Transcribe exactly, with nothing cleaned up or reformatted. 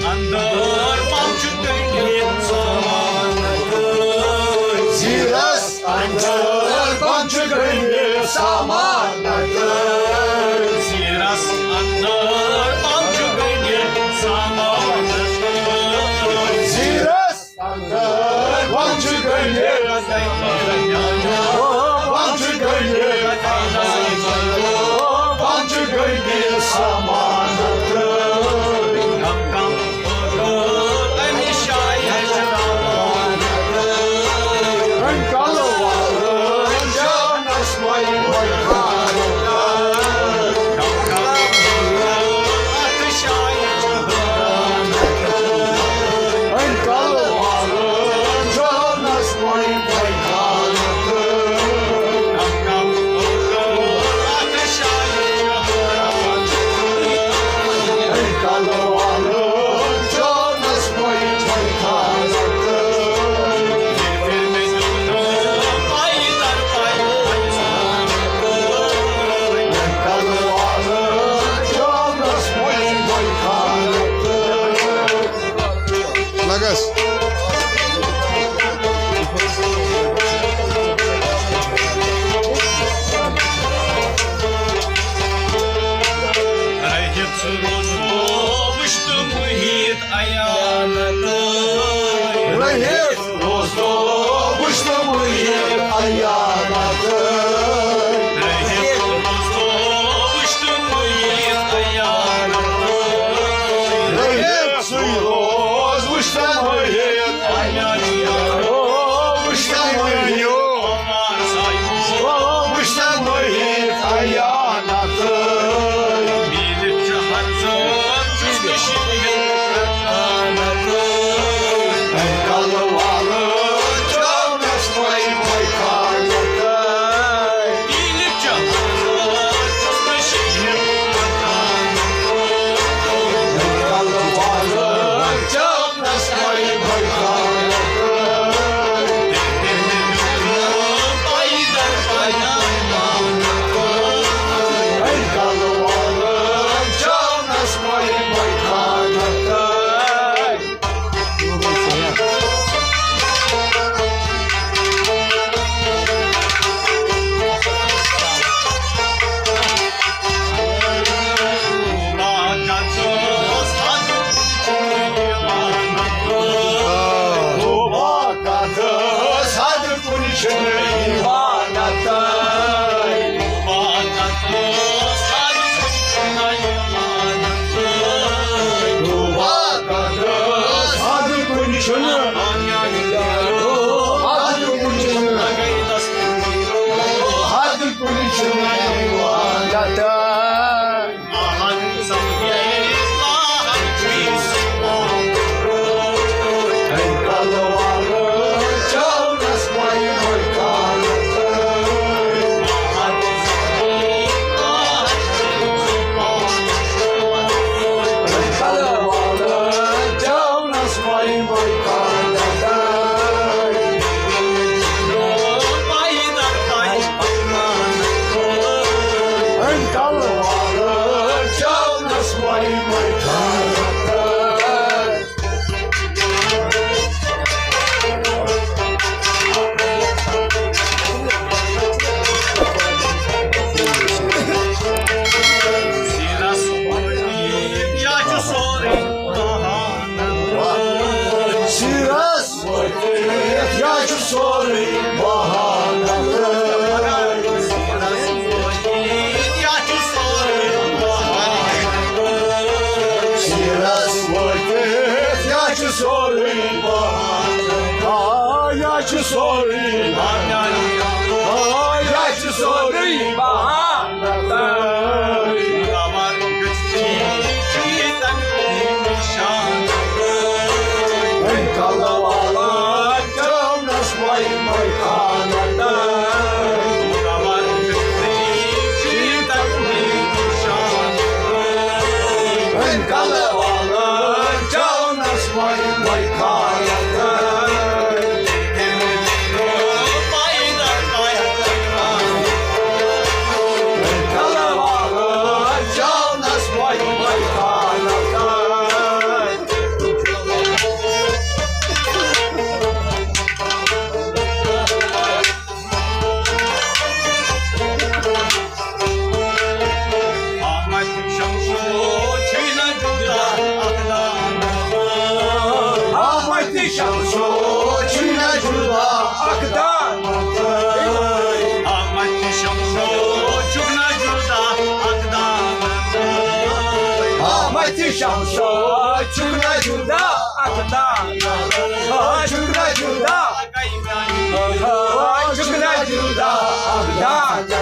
اندر پم چھُ گٔنڈِتھ سامان۔ زیٖرس اندر پم چھُ گٔنڈِتھ سامان۔ زیٖرس اندر پم چھُ گٔنڈِتھ سامان۔ زیٖرس اندر پم چھُ گٔنڈِتھ، پم چھُ گٔنڈِتھ، پم چھُ گٔنڈِتھ سامان۔ لگس۔ رٔحِتھ روزو وٕچھ تہٕ مُحیٖط عیانت۔ رٔحِتھ روزو وٕچھ تہٕ مُحیٖط عیانت۔ رٔحِتھ روزو وٕچھ تہٕ مُحیٖط عیانت۔ رٔحِتھ سُے روز وٕچھ تہٕ مُحیٖط عیانت۔ وٕچھ تہٕ مُحیٖط، وٕچھ تہٕ مُحیٖط عیانت۔ سیٖرس وٲتِتھ، یا چھُ سورُے بہانہٕ۔ سیٖرس وٲتِتھ، یا چھُ سورُے بہانہٕ۔ آ، یا چھُ سورُے بہانہٕ۔ آ، یا چھُ سورُے بہانہٕ۔ شمسو چھُنہ جدا اکھ دانہ۔ احمد شمسو چھُنہ جدا اکھ دانہ۔ احمد شمسو چھُنہ جدا اکھ دانہ۔ چھُنہ جدا، چھُنہ جدا اکھ دانہ۔